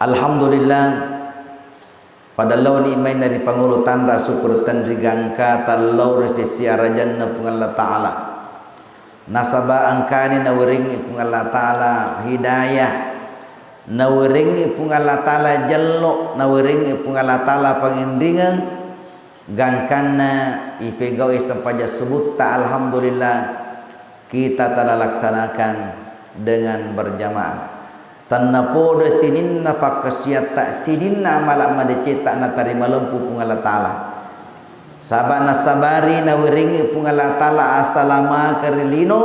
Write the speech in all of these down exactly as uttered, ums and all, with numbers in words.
Alhamdulillah, pada laoni mai na ri pangolo tanra syukur tenri gangka tallau ri sessi arajanna Puang Allah Ta'ala. Nasaba engkani nawerengngi Puang Allah Ta'ala hidayah, nawerengngi Puang Allah Ta'ala jello, nawerengngi Puang Allah Ta'ala panginringeng, gangkanna ifegau'i sempajang subutta, alhamdulillah, kita telah laksanakan dengan berjamaah. Tennapodo sininna pakkasiatta, sininna amala madecetta natarima lempu Puang Allah Ta'ala. Saba nasabari nawerengngi Puang Allah Ta'ala asalamakeng ri lino,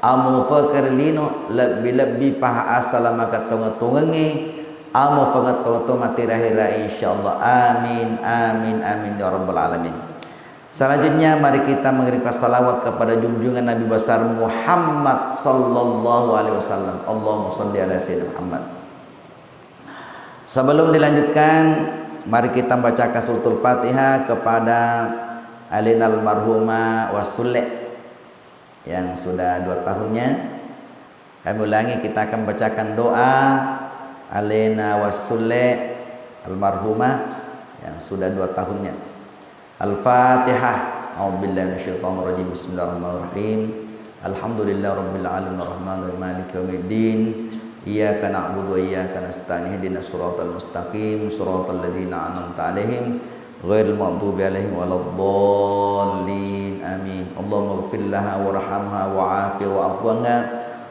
amufekeng ri lino, lebbi-lebbi paha asalamakeng tonge-tongengnge, amo pangetto-to mati rahira, insyaallah. Amin, amin, amin, ya rabbal alamin. Selanjutnya, mari kita mengirimkan salawat kepada junjungan Nabi besar Muhammad sallallahu alaihi wasallam. Allahumma salli ala Sayyidina Muhammad. Sebelum dilanjutkan, mari kita bacakan suratul Fatihah kepada alena almarhumah Wasulle yang sudah dua tahunnya. Kami ulangi, kita akan bacakan doa alena Wasulle almarhumah yang sudah dua tahunnya. Al-Fatihah. A'udzubillahi minasyaitonirrajim. Bismillahirrahmanirrahim. Alhamdulillahirabbil alamin, arrahmanirrahim, maliki yaumiddin. Iyyaka na'budu wa iyyaka nasta'in. Ihdinas siratal mustaqim, siratal ladzina an'amta 'alaihim, ghairil maghdubi 'alaihim waladdallin. Amin. Allahumma ighfir laha warhamha wa'afiha wa'fu anha.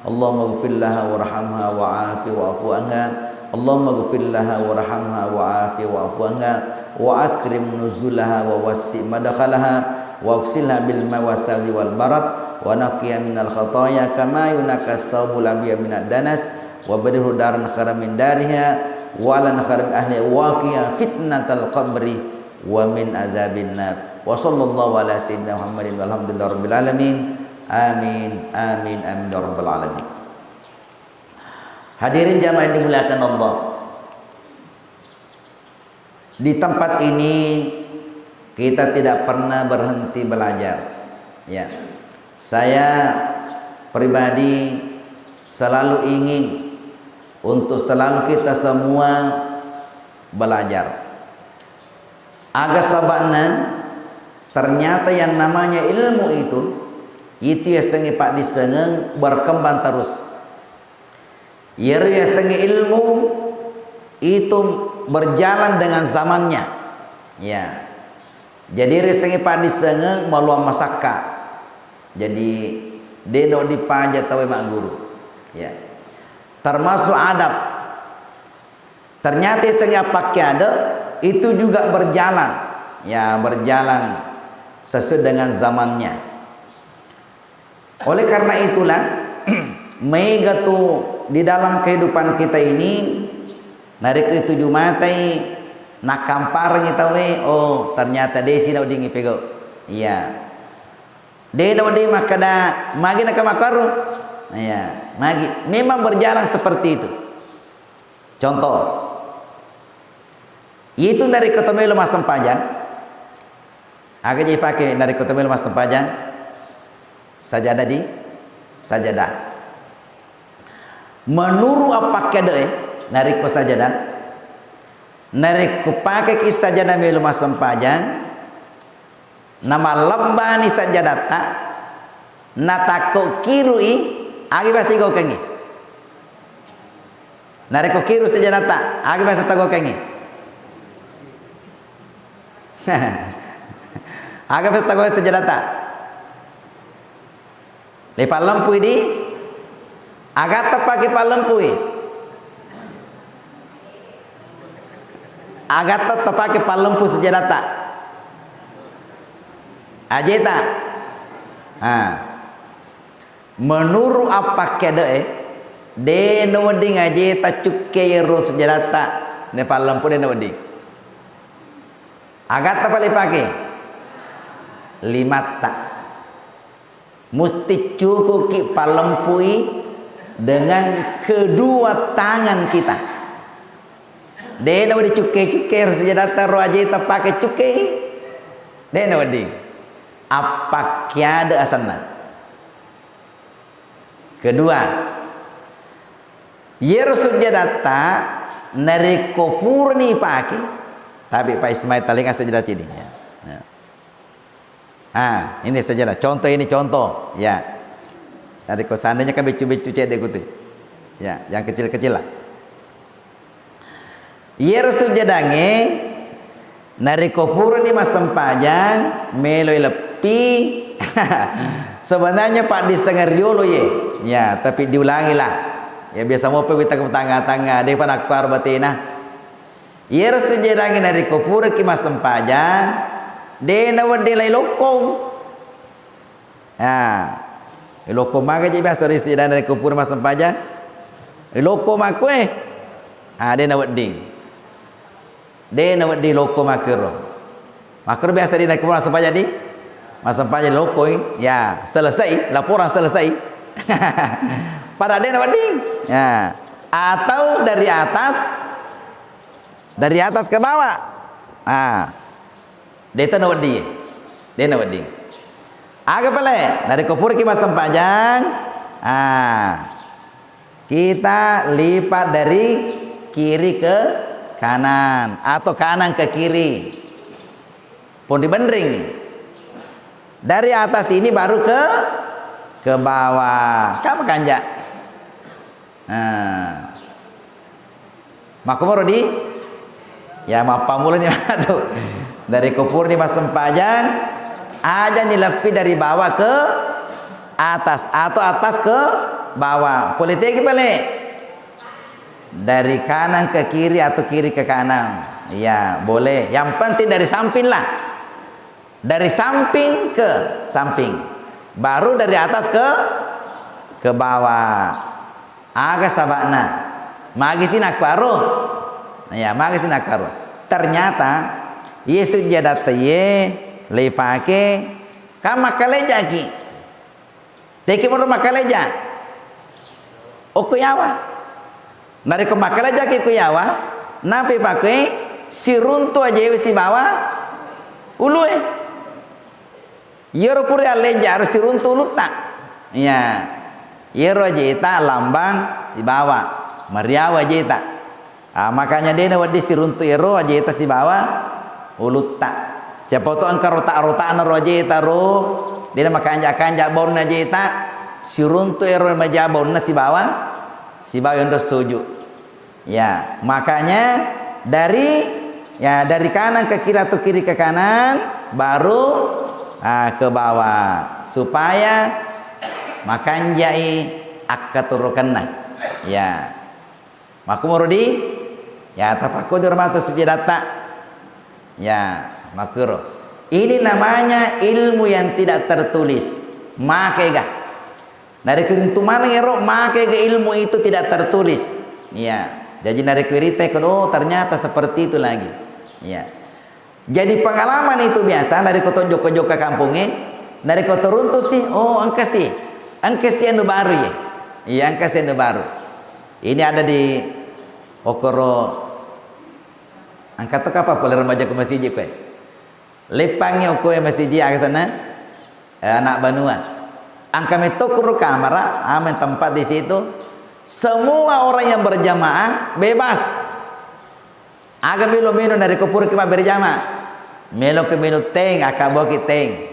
Allahumma ighfir laha warhamha wa'afiha wa'fu anha. Allahumma ighfir laha warhamha wa'afiha wa'fu anha. Wa akrim nuzulaha wa wassi' madkhalaha. Wa ighsilha bil ma'i was salji wal barad. Wa naqqiha minal khataya kama yunaqqa tsaubul abyadu minad danas. Wa abdilha daran khairan min dariha. Wa ahlan khairan min ahliha. Wa qiha fitnatal qabri wa min adzabin nar. Wa sallallahu ala sayyidina Muhammadin walhamdulillahi rabbil alamin. Amin, amin, amin, ya rabbal alamin. Hadirin jamaah yang dimuliakan Allah, di tempat ini kita tidak pernah berhenti belajar. Ya, saya pribadi selalu ingin untuk selalu kita semua belajar. Aga saba'na, ternyata yang namanya ilmu itu, itu yasengnge paddissengeng berkembang terus. Iyaro yasengnge ilmu itu berjalan dengan zamannya. Ya. Jadi, ero yasengnge paddissengeng maluang masakka. Jadi, de' no dipaja tauwe magguru. Ya. Termasuk adab. Ternyata yasengnge appakkeade itu juga berjalan, ya, berjalan sesuai dengan zamannya. Oleh karena itulah, maega tu di dalam kehidupan kita ini, narekko ituju matai, nakkamparengngi tauwe, oh, ternyata de' si naweddingngi pegau. Iya. De' nawedding makkeda, magi naka makkaru? Iya, magi. Memang berjalan seperti itu. Contoh, itu narekko to melo massempajang, aga je ipake narekko to melo massempajang? Sajadah di sajadah. Menuru appakkeade'e, narekko sajadah, narekko pakeki sajadah melo massempajang, namallebbani sajadatta, natakko kiru'i, agi basa gaukengngi? Narekko kiru sajadatta, agi basa tagaukengngi? Aga basa tagaukengngi sajadatta? Lipallempui di? Agatta pake pallempui? Agatta tapake pallempu sajadatta? Ajeta? Ha. Menuru appakkeade'e, de' nawedding ajeta cukke iyaro sajadatta, napallempu de' nawedding. Agatta pale ipake? Limatta. Musti cukuki pallempui dengan kedua tangan kita. De' nawedding cukke-cukke ro sajadatta ro ajeta pake cukkei. De' nawedding. Appakkeade asenna. Kedua, iyaro sujjadatta Narekko purani ipake, tapi Pak Ismail, talenga sejarah cedde. Ya. Ya. Ah, ini sejarah. Contoh ini contoh. Ya. Narekko seandainya kan beccu-beccu cedde kutu. Ya, yang kecil-kecil lah. Iyaro sujjadangnge, narekko purani massempajang, meloi leppi, sebenarnya paddissengeng riolo ye. Ya, tapi diulangilah. Ya, biasa mopa wita ke tangnga-tangnga, depa nakkuaro batena. Iyaro sujjadangnge narekko puraki massempajang, de nawedding lai lokkong. Ah, lokko maga je biasa ri sidana ko pura massempajang. Lokko makkue. Ah, de nawedding. De nawedding lokko makkero. Makkero biasa di naik pura massempajang di. Massempajang lokkoi. Ya, selesai, laporan selesai. Pada de nawedding. Ya. Atau dari atas, dari atas ke bawah. Ah. Deta nawedding. De nawedding. Aga pale, narekko puraki massempajang, ah, kita lipat dari kiri ke kanan atau kanan ke kiri. Pun dibenring. Dari atas ini baru ke, ke bawah. Kamu kanja. Nah. Makkumoro di? Ya, mappammulani matu. Dari ko purani massempajang, aja ni leppi dari bawah ke atas atau atas ke bawah. Pole tegi pale. Dari kanan ke kiri atau kiri ke kanan. Ya, boleh. Yang penting dari samping lah. Dari samping ke samping. Baru dari atas ke, ke bawah. Aga saba'na? Magisi nakkuaro? Ya, magisi nakkuaro. Ternyata, ye sujjadatta ye, leipake, kan makkalejaki. Teki moro makkaleja. Okko yawa. Narekko makkalejaki ko yawa, nape pakue siruntu ajewe sibawa ulue. Iyaro pura alleja harus siruntu ulutta. Iya. Iyaro ajeta lambang sibawa. Mariawa ajeta. Ah, makanya de nawedding siruntu ero ajeta sibawa ulutta. Siapa to engka rota-rotana ro ajeta ro, de na makanja-kanja baunna ajeta, siruntu ero maja baunna sibawa, sibawa yonro suju. Ya, makanya dari, ya, dari kanan ke kiri atau kiri ke kanan, baru, ah, ke bawah, supaya makanjai akkaturukenna. Ya. Makkumoro di, ya, tapakkodiro matu sujadatta. Ya, makkuro. Ini namanya ilmu yang tidak tertulis. Makega. Narekko runtu maneng ero, makega ilmu itu tidak tertulis. Ya. Jadi narekko irita ko, oh, ternyata seperti itu lagi. Ya. Jadi pengalaman itu biasa narekko to jokka-jokka kampongnge, narekko to runtu si, oh, engka si, engka si anu baru ye. Iya, engka si anu baru. Ini ada di okoro, engka to kapang pole remaja ko masiji koe. Leppangngi okkoe masiji aga sana, eh, anak banua. Engka metto kuro kamara, amen tempat di situ. Semua orang yang berjamaah bebas. Aga melo meno narekko puraki mabberjama? Meloki minung teng, akkabuaki teng.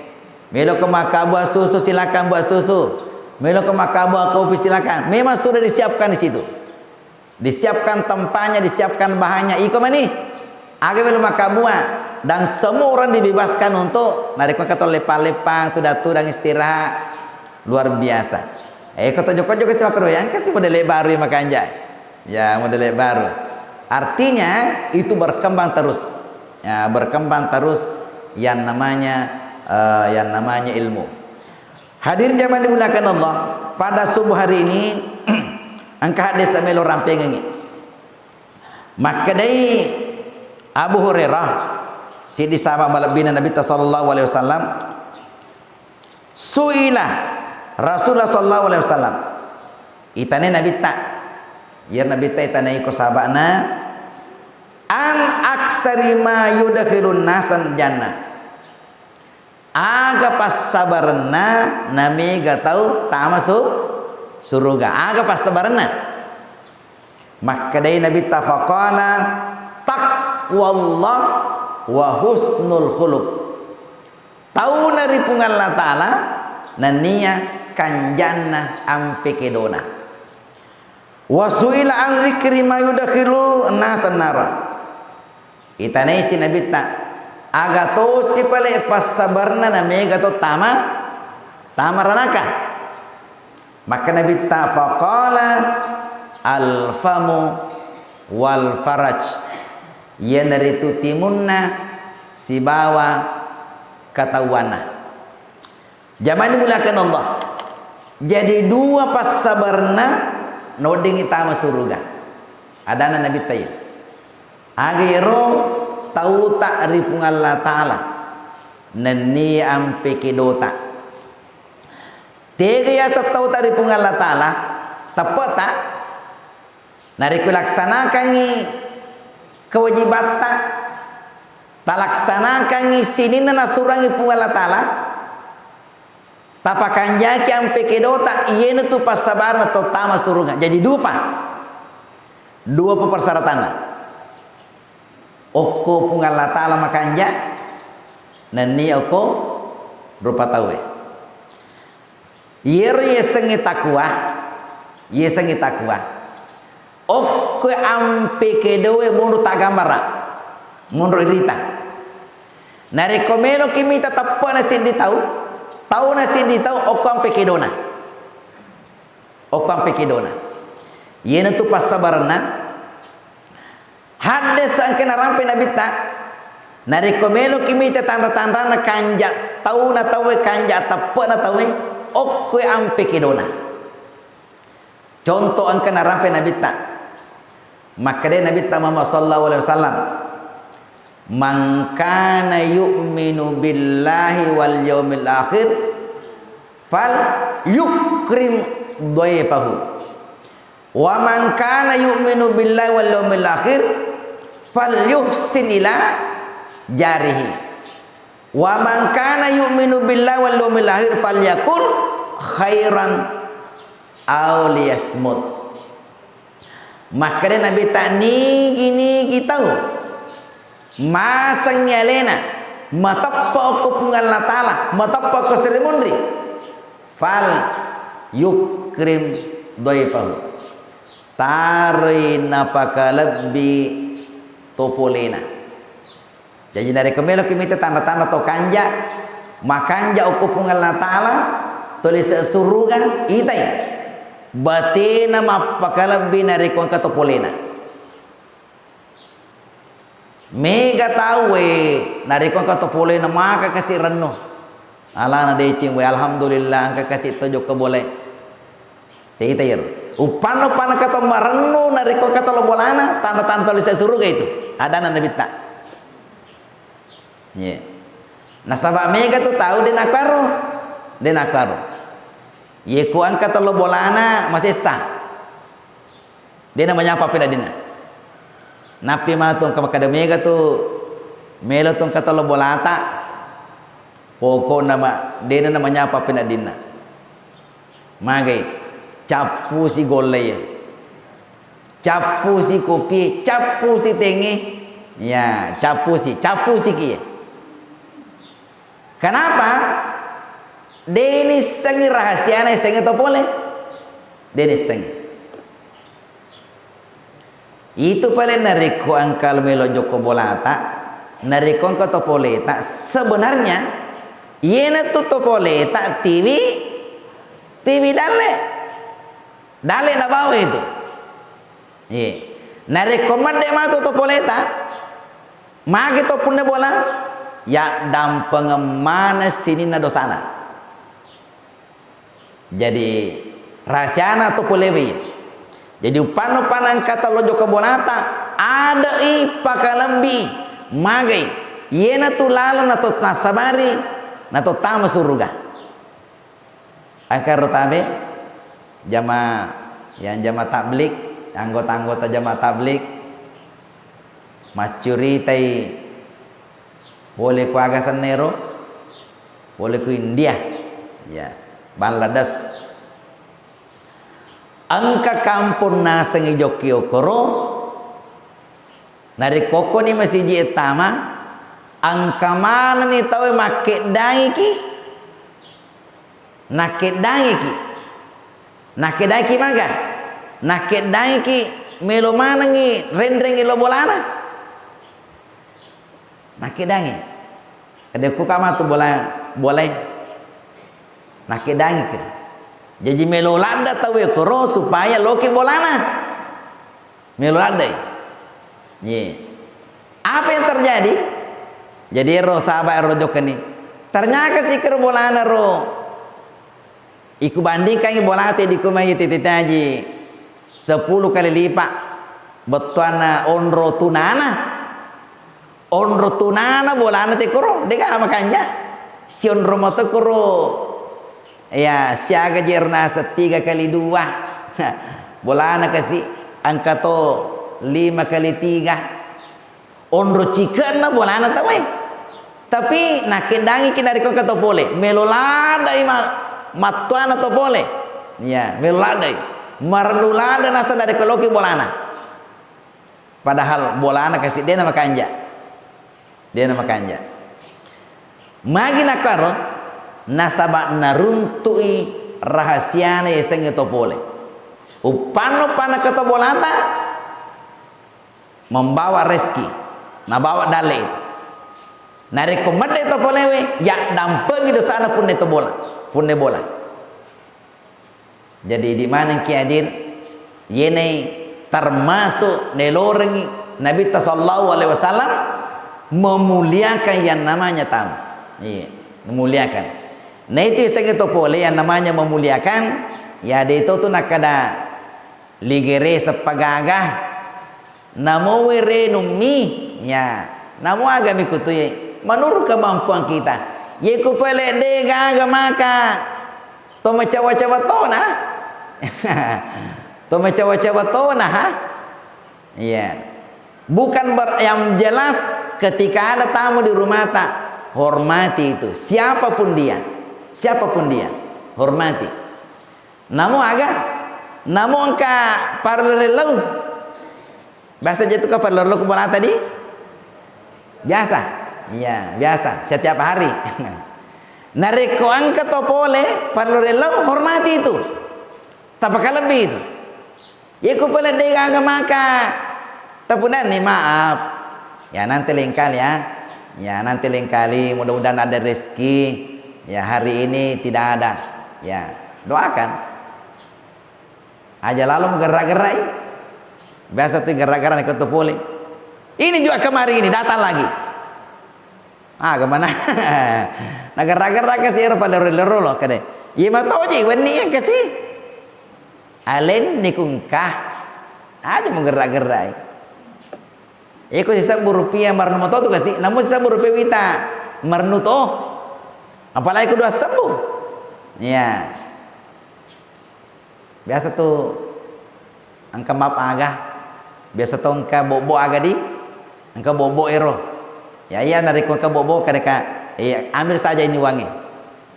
Meloki makkabua susu, silakan buat susu. Meloki makkabua kopi, silakan. Memang sudah disiapkan di situ. Disiapkan tempatnya, disiapkan bahannya. Iko mani. Aga melo makkabua? Dan semua orang dibebaskan untuk narekko engka to leppang-leppang, tudang-tudang istirahat. Luar biasa. Eh, ko to jokka-jokka si makkuro, engka si model baru yang makanja. Ya, model baru. Artinya, itu berkembang terus. Ya, berkembang terus yang namanya, eh, yang namanya ilmu. Hadirin jamaah dimuliakan Allah, pada subuh hari ini, engka hadis melo rampengengi. Makkedai Abu Hurairah, siddi sahabat malebbina Nabitta sallallahu alaihi wasallam, suila Rasulullah sallallahu alaihi wasallam. Itane Nabitta. Iyaro Nabitta itanai ko sahaba'na, an aktsari ma yudkhilun nasan jannah. Aga passabarenna namega tau tama su-, suruga? Aga passabarenna? Makkedai Nabitta, faqala, "Taqwallah wa husnul khuluq." Tauna ri Puang Allah Ta'ala nennia kanjanna ampe kedona. Wa su'ila an dzikri ma yudkhilu nasan nara. Itanaisi Nabitta, aga tosi pale passabarna na mega to tama, tama ranaka. Maka Nabitta, faqala, al famu wal faraj, iyanaritu timunna sibawa katauanna. Jamaah dimuliakan Allah. Jadi dua passabarna naweddingngi tama suruga. Adana Nabitta iya. Aga ero tauta ri Puang Allah Ta'ala nennia ampe kedota. Tega yaseng tauta ri Puang Allah Ta'ala? Teppe'ta? Narekko laksanakangngi kewajibatta, talaksanakangngi sininna nasurangngi Puang Allah Ta'ala, tapakanjaki ampe kedota, iyanatu passabarna tau tama surunga. Jadi dupa, dupa persyaratanna. Okko Puang Allah Ta'ala makanja, nennia okko rupa tauwe. Iyero yasengnge takwa, yasengnge takwa. Okko ampe kedoe monro taggambara, monro irita. Narekko meloki mita teppe'na siddi tau, tauna siddi tau, okko ampe kedona. Okko ampe kedona. Iyanatu passabarenna. Haddesa engka narampe Nabitta, narekko meloki mita tanra-tanrana kanja tauna tauwe, kanja teppe'na tauwe, okkoe ampe kedona. Conto engka narampe Nabitta, makkeda Nabitta Muhammad sallallahu alaihi wasallam, "Man kana yu'minu billahi wal yaumil akhir fal yukrim dhaifahu." Wa man kana yu'minu billahi wal yaumil akhir falyuhsin ila jarihi. Wa man kana yu'minu billahi wal yaumil akhir falyakul khairan aw liyasmut. Makkeda Nabitta, nigi-nigi tau masengngi alena, mateppa okko Puang Allah Ta'ala, mateppa okko Sri Munri, fal yukrim dhaifahu, taroi napakalebbi to polena. Jaji, narekko meloki mita tanra-tanra to kanja, makanja okko Puang Allah Ta'ala, to lise suruga, itai batena mappakalebbi narekko engka to polena. Mega tauwe, narekko engka to polena maka kasi rennu. Alana deceng we, alhamdulillah, engka kasi to jokka bolae. Teta iyaro. Uppanna-, uppanna engka to marennu narekko engka to lo bolana, tanda-tanda to lise suruga itu. Adana Nabitta. Ye. Nasaba mega tu tau de nakkaro. De nakkaro. Ye ku engka to lo bolana masessa. De namanyapa penaddinna. Nappi matu engka makkeda mega tu melo tu engka to lo bolata. Pokokna ma-, de namanyapa penaddinna. Magai, cappusi golleye. Cappusi kopie, cappusi tenge. Ya, cappusi, cappusi kie. Kenapa? De nissengi rahasiana yasengnge to pole. De nissengi. Itu pale narekko engka melo jokka bolata, narekko engka to poleta, sebenarnya iyanatu to poleta tiwi, tiwi dalle. Dalle nabawa itu. Iye. Narekko medde matu to poleta, magi to punna bola, ya dampengeng maneng sininna dosana. Jadi, rahasiana to polewe. Jadi, uppanna-uppanna engka to lo jokka bolata, adei pakalebbi, magai. Iyanatu laleng nato nassabari, nato tama suruga. Engka ro tabe, jama-, yang jama tablik, anggota-anggota jama tablik, maccuritai pole ku aga sennero, pole ku India, ya, Bangladesh. Engka kampong nasengngi jokki okoro, narekko okkoni masiji ettama, engka manenni tauwe makkeddangiki, nakkeddangiki, nakkeddangiki maga? Nakkeddangiki melo manengngi renrengngi lo bolana. Nakkedangi. Kada ku kama tu bola, bolai. Nakkedangi kira. Jaji melo ladda tauwe koro supaya loki bolana. Melo laddai. Ye. Apa yang terjadi? Jadi ero sahabat ero jokkani. Ternyata si kero bolana ro. Ikubandingkangngi bolata dikko mai tette taji sepuluh kali lipat bettuanna onro tunana. Onro tunana bolana te koro, de gaga makanja. Sionro moto koro. Ya, siaga jero naseng tiga kali dua. Bolana kasi engka to lima kali tiga. Onro cikenna bolana tauwe. Tapi nakkedangiki narekko engka to pole, melo ladai ma-, mattuana to pole. Iya, melo ladai. Marellu lada naseng narekko loki bolana. Padahal bolana kasi dena makanja. Dena makanja. Magi nakaro, nasaba naruntu'i rahasiana yasengnge to pole. Uppanno panna ke to bolata, membawa rezeki, nabawa dalle itu. Narekko medde to polewe, yaddampengi dosana punne to bola, punne bola. Jadi idi maneng ki hadir, yenai termasuk nelorengi Nabitta sallallahu alaihi wasallam memuliakan yang namanya tamu. Iya, memuliakan. Nah itu yasengnge to pole yang namanya memuliakan, ya de to tu nakkeda ligere seppagaga. Namo werenummi, ya, namo agami kutuye, menurut kemampuan kita. Ye ku pele de gaga maka to macawa-cawa tona. To macawa-cawa tona, ha? Iya. Bukan ber-, yang jelas ketika ada tamu di rumah ta, hormati itu. Siapapun dia. Siapapun dia. Hormati. Namo aga? Namo engka parellau-rellau. Biasa je tu ka parellau-rellau ku bola tadi? Biasa. Iya, biasa. Setiap hari. Narekko engka to pole parellau-rellau, hormati itu. Tapakalebbi itu. Ye ku pole de gaga maka. Tapunanni maaf. Ya, nanti lain kali ya. Ya, nanti lain kali, mudah-mudahan ada rezeki. Ya, hari ini tidak ada. Ya, doakan. Aja lalo menggerak-gerai. Biasa tu gerak-gerak ikut tu pole. Ini juga kemarin ini datang lagi. Ah, kemana? Nagerra-gerra kasi ero palero-lero lo kade. Iya matoji wenni iya kasi. Alenni kungka. Aja menggerak-gerai. Iko sisebbu rupiah marnu matotu kasi, namu sisebbu rupiah wita marnu to. Apalagi ku dua sebbu. Iya. Biasa tu engka map aga. Biasa to engka bobo aga di. Engka bobo ero. Ya, iya, narekko engka bobo, kadeka, iya, ambil saja ini uangnya.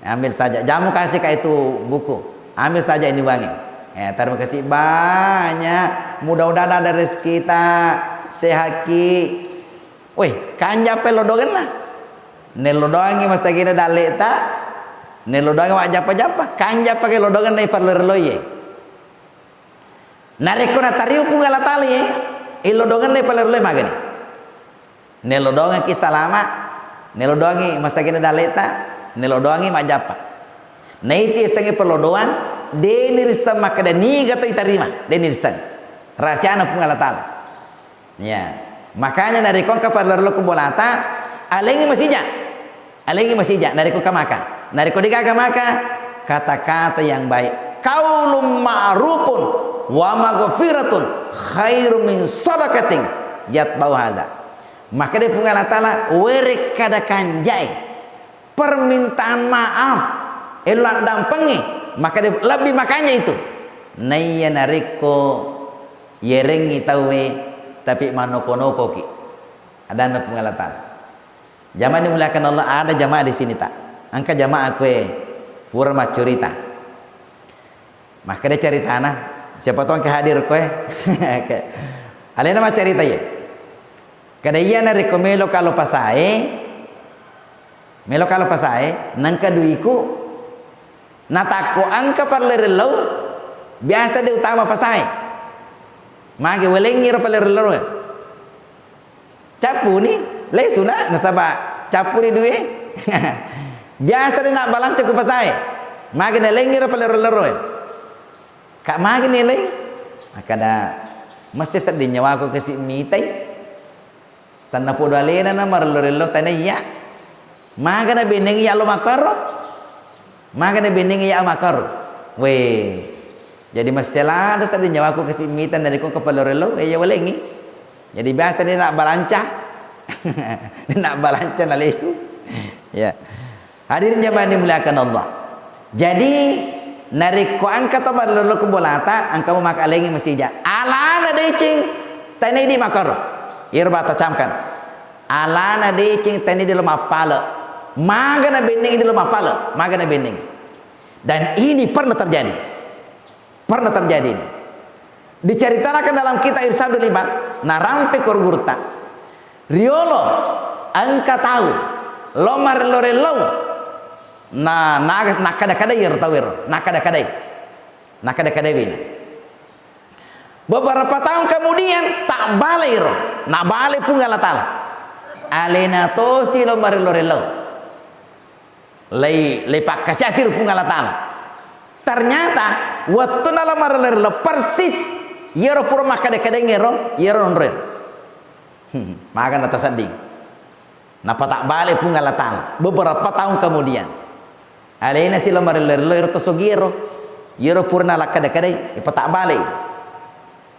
Ambil saja. Jamu kasih ka itu buku. Ambil saja ini uangnya. Ya, terima kasih banyak. Mudah-mudahan ada rezeki ta, sehat ki. Weh, kanja pe lodogenna. Nellodoangi masagina dalle'ta, nellodoangi majjappa-jappa, kanja pake lodogenna iparello-relloie. Narekko natariu Puang Allah Taala ye, illodogenna iparello-relloie magani. Nellodoangki salama, nellodoangi masagina dalle'ta, nellodoangi majjappa. Naitu yasengnge perlodoang, deni risseng makkeda niga to itarima, deni risseng. Rahasiana Puang Allah Taala. Ya. Makanya narekko engka parello-rello ku bolata, alengi masija. Alengi masija narekko engka maka. Narekko degaga maka, kata-kata yang baik. Qaulun ma'rufun wa maghfiratun khairum min sadaqatin yatba'uha adza. Maka de Puang Allah Taala, werekkada kanjae. Permintaan maaf, elo addampengngi, maka de-, lebbi makanja itu. Naiya narekko yerengngi tauwe, tapi manoko-nokoki. Adanna Puang Allah Taala. Jamaah dimuliakan Allah, ada jamaah di sini tak? Engka jamaah kue pura maccurita. Makkeda caritana, Siapa tahu engka hadir koe. Oke. Alena maccarita iye. Kada iya narekko melo kalo pasae, melo kalo pasae, nengka duiku, natakko engka pallerellau, biasa de utama pasae. Mage welengngi ro pallerellau. Cappuni, lesuna, nasaba cappuni duwe. Biasa de nabbalanca ku pasae. Mage nalengngi ro pallerellau. Ka magi nilai? Makkada, messe sedding nyawaku kasi mitai. Tennapodo alena na marello-rello tania. Maga nabenneng iya lo makkaro? Maga nabenneng iya makkaro? We. Jadi messe lada sedding nyawaku kasi mitai narekko kapallo-rello, eh, iya walengngi. Jadi biasa de nabbalanca. De nabbalanca nalesu. Ya. Hadirin jamaah yang dimuliakan Allah. Jadi, narekko engka to marello-rello ku bolata, engka mo makalengi masija. Alana deceng, tania idi makkaro. Iyaro bata camkan. Alana deceng, tania idi lo mappale. Maga nabenneng idi lo mappale. Maga nabenneng. Dan ini pernah terjadi. Pernah terjadi ini. Diceritakan dalam kitab Irsyadul Ibad, narampe ko gurutta. Riolo engka tau lo marello-rello. Na, na, nakkada-kadai ero tau ero, nakkada-kadai. Nakkada-kadai wina. Beberapa tahun kemudian, tak bale ero, nabale Puang Allah Taala. Alena tosi lo marello-rello. Lei, lei pakkasiasi ri Puang Allah Taala. Ternyata, wettunna lo marello-rello persis, iyaro pura makkada-kadai ero, iyaro nonro ero. Hmm, maga natasedding. Napatabbale Puang Allah Taala. Beberapa tahun kemudian. Alena si lo marello-rello ero to sogi ero. Iyaro pura nalakkada-kadai, ipatabbale.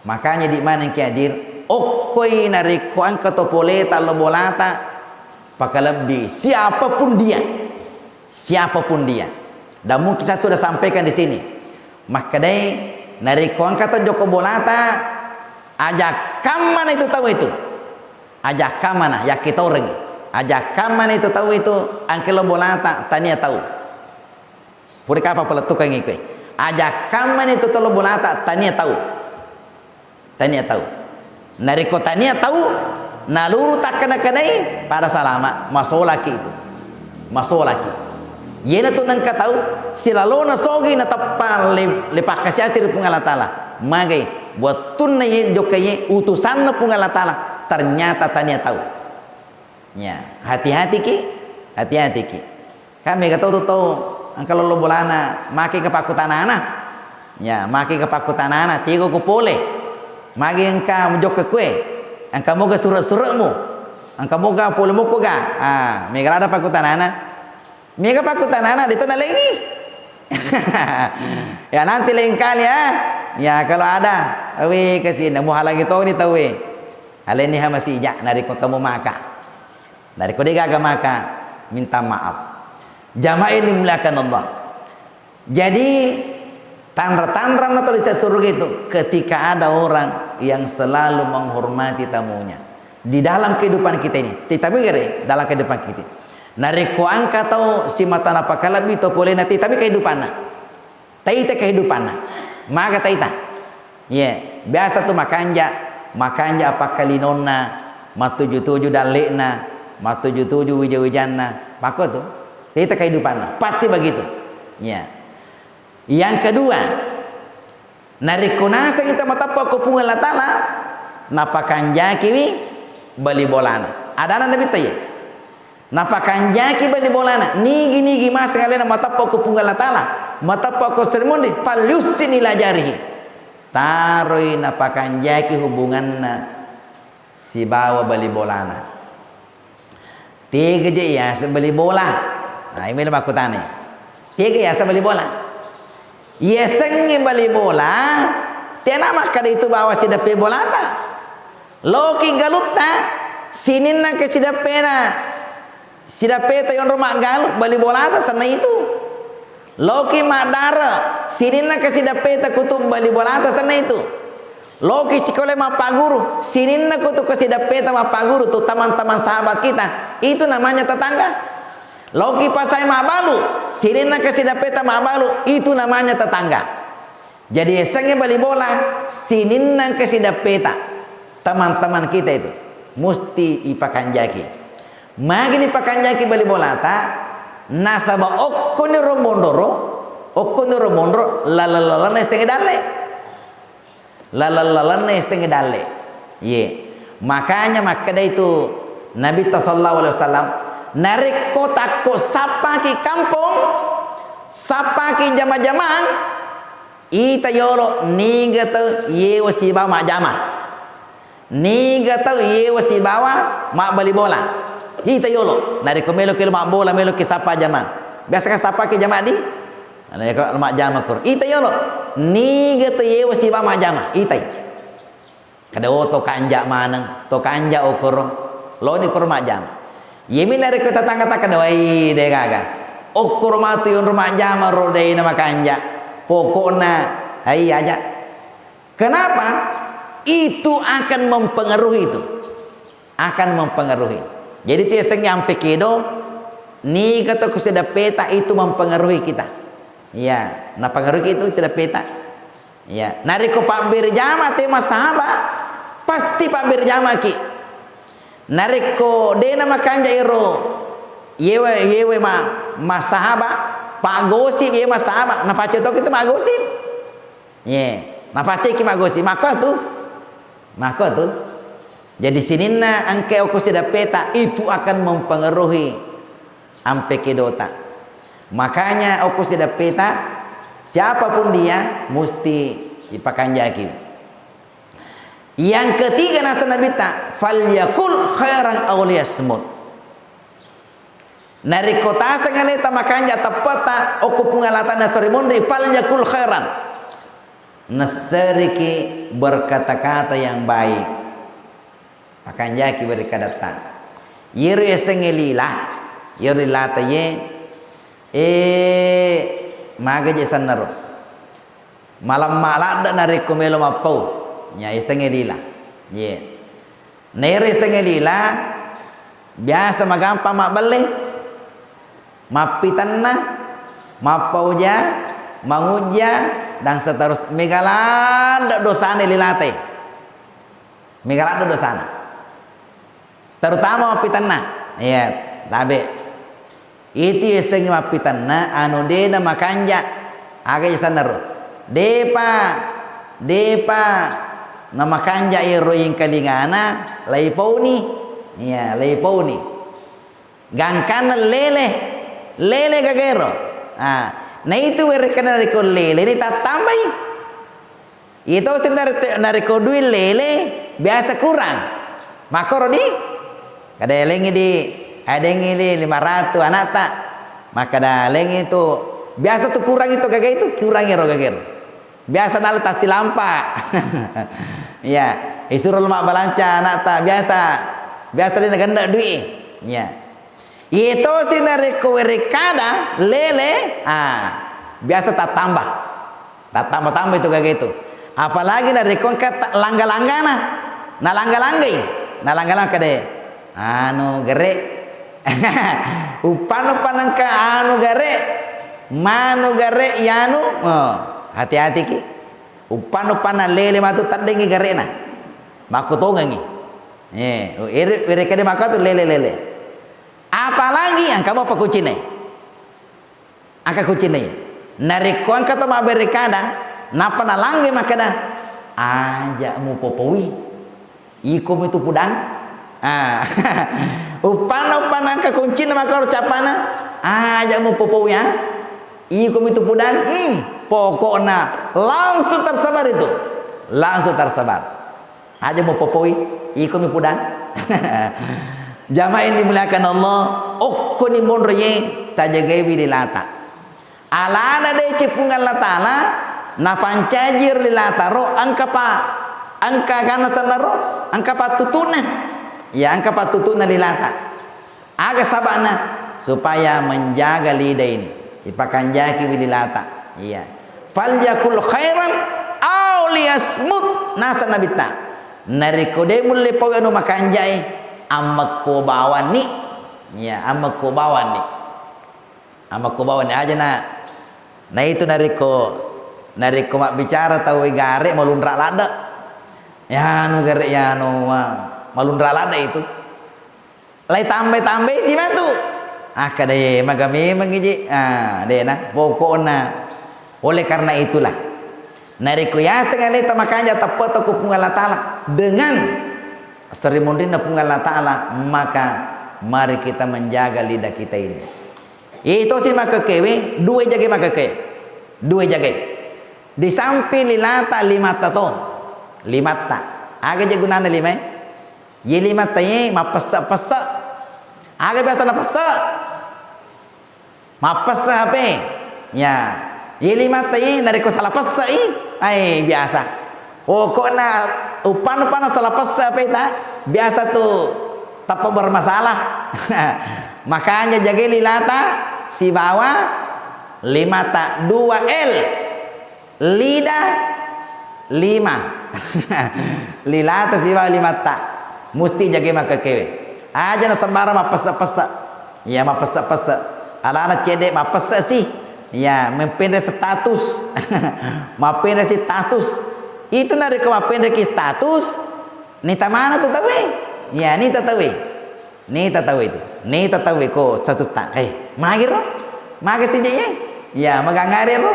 Makanya di maneng ki hadir, okkoi narekko engka to poleta lo bolata, pakalebbi siapapun dia. Siapapun dia. Dan mungkin saya sudah sampaikan di sini. Makkedai, narekko engka to jokka bolata, aja kammana itu tau itu. Aja kammana, yakkitoreng. Aja kammana itu tau itu, engka lo bolata, tania tau. Pura kapa palettukengngi koe. Aja kammani tu tello bolata tania tau. Tania tau. Narekko tania tau, naluru takkada-kadai, pada salama, masolaki itu. Masolaki. Iyena tu nengka tau, silalona sogi nateppa le, le pakkasiasi ri Puang Allah Taala. Magai, wettunna ye jokka ye utusanna Puang Allah Taala, ternyata tania tau. Ya, hati-hati ki, hati-hati ki. Kan mega tau tu tau engka lollo bolana, make ke pakkutanana. Ya, make ke pakkutanana, tigo ko pole. Magi engka mujokka kue, engka moga sure-suremu, engka moga pole mokko ga. Ah, mega lada pakkutanana. Mega pakkutanana, de to nalengi. Ya, nanti lain kali ya. Ya, kalau ada, awe kasi, namu halangi toni tau we. Aleni ha masija, narekko kamu maka. Narekko de gaga maka, minta maaf. Jamaah yang dimuliakan Allah. Jadi, tanra-tanranna tau lise surga itu ketika ada orang yang selalu menghormati tamunya. Di dalam kehidupan kita ini, tetapi gare dalam kehidupan kita. Narekko engka tau simata napakalebbi to polena, tetapi kehidupanna. Taita kehidupanna. Maga taita. Ye, biasa tu makanja, makanja apakkalinonna, mattuju-tuju dalle'na, mattuju-tuju wija-wijanna. Makko tu. Taita kehidupanna. Pasti begitu. Ya. Yang kedua, narekko naseng kita mateppa ko Puang Allah Taala, napakanjakiwi bali bolana. Adana Nabitta ye. Napakanjaki bali bolana, nigi-nigi maseng alena mateppa ko Puang Allah Taala, mateppa ko Sri Mundi, falyuhsin ila jarihi. Taroi napakanjaki hubunganna sibawa bali bolana. Tega je yaseng bali bola? Nah, ini makkutana. Tega yaseng bali bola? Yasengnge bali bola, tena makkada itu bawa sideppe bolata. Loki galutta, sininna ke sideppena, sideppeta yonro maggalu, bali bolata senna itu. Loki maddare, sininna ke sideppeta kutu bali bolata senna itu. Loki sikola mappaguru, sininna kutu ke sideppeta mappaguru tu teman-teman sahabat kita, itu namanya tetangga. Loki pasai mabbalu, sininna ke sideppeta mabbalu, itu namanya tetangga. Jadi, yasengnge bali bola, sininna engka sideppeta, teman-teman kita itu, musti ipakanjaki. Magi nipakanjaki bali bolata, nasaba okkoniro monroro, okkoniro monro, laleng-lalenna yasengnge dalle. Laleng-lalenna yasengnge dalle. Ye. Makanya makkeda itu Nabitta sallallahu alaihi wasallam, narekko takko sappaki kampong, sappaki jama-jamang, ita yolo niga tau yewa sibawa majjama. Niga tau yewa sibawa mabbali bola. Ita yolo. Narekko meloki lo mabbola, meloki sappa jamang. Biasa kan sappaki jamang di? Ana yako majjama koro. Ita yolo. Niga tau yewa sibawa majjama. Itai. Kada, oh, to kanja maneng, to kanja okoro. Loni koro majjama. Yemi narekko tatangga takkeda, "Wai, de gaga. Okoro matu yonro majjama ro, de na makanja." Pokokna, hai aja. Kenapa? Itu akan mempengaruhi itu. Akan mempengaruhi. Jadi, itu yasengnge ampe kedo, niga to ku sideppeta itu mempengaruhi kita. Iya, napengaruhi itu sideppeta. Iya, narekko pabbere jama te massahaba, pasti pabbere jamaki. Narekko de na makanja ero yewe, yewe ma-, massahaba, paggosip ye massahaba, napaccettoki tu maggosip. Ye, napacceki maggosip, makko tu. Makko tu. Jadi sininna engka okko sideppeta itu akan mempengaruhi ampe kedota. Makanya okko sideppeta, siapapun dia, musti ipakanjaki. Yang ketiga, nasa Nabitta, "Falyakul khairan aw liyasmut." Narekko taseng aleta makanja teppeta okko Puang Allah Ta'ala nasori monri, "Falyakul khairan." Nasseriki berkata-kata yang baik. Pakanjaki berkadatta. Yero yasengnge lila, yero lilata ye, eh, maga je sennaro. Malamma ladde narekko melo mappau. Nya yasengnge lila. Ye. Naero yasengnge lila, biasa magampang mabbelle. Mappitenna, mappauja, mangujja, dan seterus-, mega ladde dosana lilata e. Mega ladde dosana. Terutama mappitenna. Iya, tabe. Itu yasengnge mappitenna, anu de na makanja. Aga yasenna ro? Depa, depa na makanja ero ingkalingana, laipauni. Iya, laipauni. Gangkanna lele, lele gagero. Ah, na itu werekkana narekko lele ni tattambai. Iyatosi narekko, narekko dui lele biasa kurang. Makkoro di? Kada elengi di, adengi di lima ratu anakta. Makkada elengi tu biasa tu kurangi tu gaga itu, kurangi ro gagero. Biasa nala tassilampa. Iya, isuro lo mabbalanca anakta, biasa, biasa de nagenne dui. Iya. Iyatosi narekko werekkada lele, ah, biasa tattamba. Tattamba-tamba itu gaga itu. Apalagi narekko engka ta-, langga-langgana. Nalangga-langgai. Nalangga-langga de. Anu gere. Uppanna-uppanna engka anu gare. Manu gare yanu. Oh, hati-hati ki. Uppanna-uppanna lele matu teddengngi garena. Makkutongengngi. Eh, ere-, werekkada makkatu lele-lele. Apalagi engka mo pakucine. Engka kucinai. Narekko engka to mabbere kada, nappa nalangge makkeda, "Aja mupopowi. Iko mitu pudang." Ah. Uppanna, uppanna engka kuncinna makkoro cappana, "Aja mupopowi, ah. Iko mitu pudang." Hmm, pokokna langsung tersebar itu. Langsung tersebar. Aja mupopoi, ikomi pudang. Jamaah yang dimuliakan Allah, okkoni monro ye tajagaiwi lilata. Alana deceng Puang Allah Ta'ala, napancaji ro lilata ro, engka pa, engka gana sennaro, engka pattutuna. Ya, engka pattutuna lilata. Aga saba'na? Supaya menjaga lidah ini. Ipakanjakiwi lilata. Iya. "Falyakul khairan aw liyasmut." Nasa Nabitta. Narekko de mulle pau anu makanjai, ammekko bawanni. Iya, ammekko bawanni. Ammekko bawanni aja na. Na itu narekko Narekko mabbicara tauwe gare malunra ladde. Yanu gare yanu, wa, malunra ladde itu. Lai tambai-tambai si matu. Akkeda ye, maga memeng iji. Ah, dena. Pokokna, oleh karena itulah, narekko yaseng aleta makanja teppe'ta ku Puang Allah Ta'ala dengan seri munrinna Puang Allah Ta'ala, maka mari kita menjaga lidah kita ini. Itosi makekkewe, dua jage makekke. Dua jage. Di samping lilata, limatta to. Limatta. Aga je gunana limae? Ye limatta ye mappesse-pesse. Aga biasa napesse? Mappesse H P. Ya. Ye limatta ye narekko sala pesse i, ai biasa. Pokokna uppanna-uppanna sala pesse H P ta, biasa tu tappa bermasalah. Makanya jagai lilata sibawa limatta, dua L. Lidah, lima. Lilata sibawa limatta. Musti jagai makkekkewe. Aja nasembarang mappesse-pesse. Iya, mappesse-pesse. Alana cedde mappesse si. Iya, mappenre status. Mappenre si status. Itu narekko mappenreki status, nita mana tu tauwe? Iya, nita tauwe. Nita tauwe itu. Nita tauwe ko status ta. Eh, magi ro? Magi si je? Iya, magangare ro?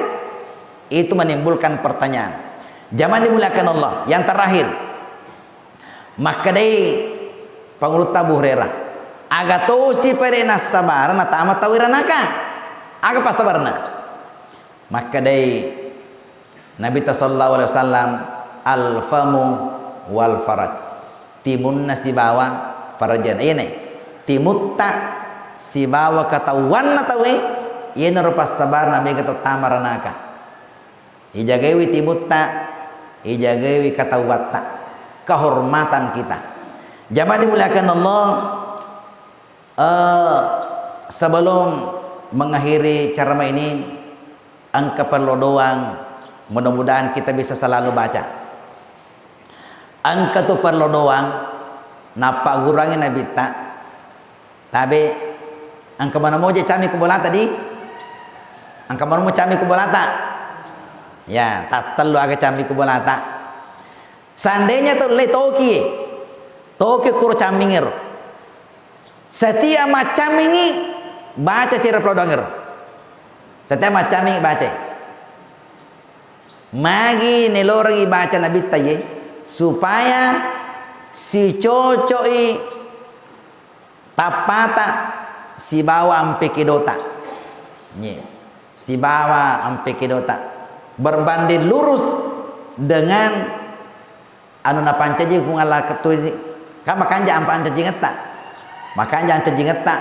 Itu menimbulkan pertanyaan. Jamaah dimuliakan Allah, yang terakhir, makkedai Pangulutta Abu Hurairah, aga tosi pede nassabareng natama tau iranaka? Aga passabarenna? Makkedai Nabitta sallallahu alaihi wasallam, "Al-famu wal faraj." Timunna sibawa farajana. Iyana timutta sibawa katauwanna tauwe, iyanaro passabarna mega tau tama ranaka. Ijagaiwi timutta, ijagaiwi katauwatta, kehormatan kita. Jamaah dimuliakan Allah, eh, sebelum mengakhiri ceramah ini, engka perlu doang, mudah-mudahan kita bisa selalu baca. Engka tu perlu doang, nappagguruangngi Nabitta, Tabe, engka maneng moje cami ku bolata di? Engka maneng mo cami ku bolata? Ya, tattellu aga cami ku bolata. Seandainya tu le toki, toki kuro camingero. Setiap maccamingi baca sira prodongero. Setiap maccamingi baca. Magi nelorengi baca Nabitta ye, supaya sicocoi tappata sibawa ampe kedota. Nye. Sibawa ampe kedota. Berbanding lurus dengan anu napancaji Puang Allah ketui, kan makanja ampa ancajingetta. Makanja ancajingetta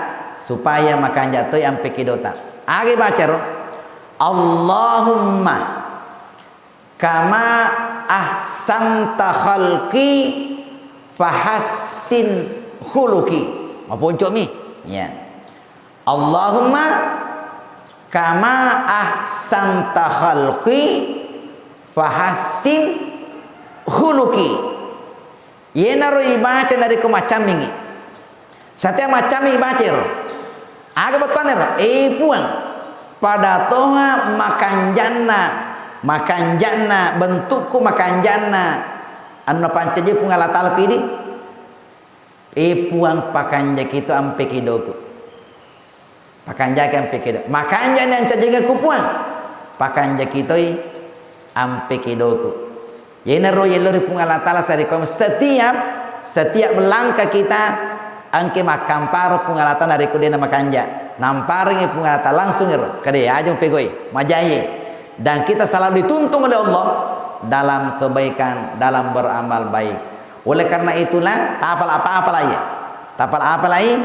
supaya makanja toi ampe kedota. Age bacaro, Allahumma kama ahsanta khalqi fahassin khuluqi. Maponco'mi. Ya. Allahumma kama ahsanta khalqi fahassin khuluqi. Yenaro ibaca narekko maccammingi. Setiap maccamingi ibacero. Aga bettuanna ero? Eh, Puang, pada toha makanjanna, makanjanna bentukku, makanjanna anu napancaji Puang Allah Ta'ala ku idi. Eh, Puang, pakanjaki to ampe kedoku. Pakanjaki ampe kedo. Makanjani ancajingekku, Puang. Pakanjaki toi ampe kedoku. Yenaro yello ri Puang Allah Ta'ala sarekko setiap, setiap langkah kita engke makkamparo Puang Allah Ta'ala narekko dena makanja. Namparengi Puang Allah Ta'ala langsung ero. Kade aja pegoi, majaye. Dan kita selalu dituntun oleh Allah dalam kebaikan, dalam beramal baik. Oleh karena itulah, tapala apa-apalai. Tapala apalai,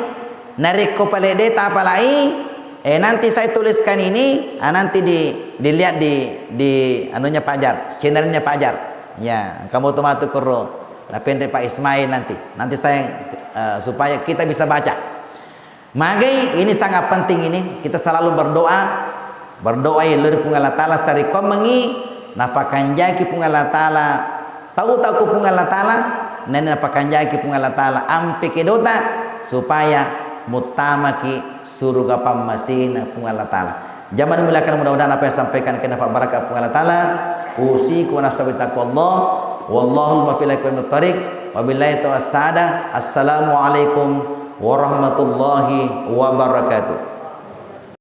narekko pale de tapalai, eh, nanti saya tuliskan ini, ah, nanti di, dilihat di, di anunya Fajar, channelnya Fajar. Ya, kamu tuh matu kuro, napenre Pak Ismail nanti. Nanti saya, eh, supaya kita bisa baca. Magai, ini sangat penting ini, kita selalu berdoa, berdoa yello ri Puang Allah Ta'ala sarekkoammengngi napakanjaki Puang Allah Ta'ala, tau-tau ku Puang Allah Ta'ala, nani napakanjaki Puang Allah Ta'ala ampe kedota supaya muttamaki suruga pammasena Puang Allah Ta'ala. Jamaah dimuliakan, mudah-mudahan apa yang sampaikan kena fa barakah Puang Allah Ta'ala. Usikum wa nafsi bitaqwallah. Wallahul muwaffiq ila aqwamit thariq. Wabillahi taufiq wassaada. Assalamualaikum warahmatullahi wabarakatuh.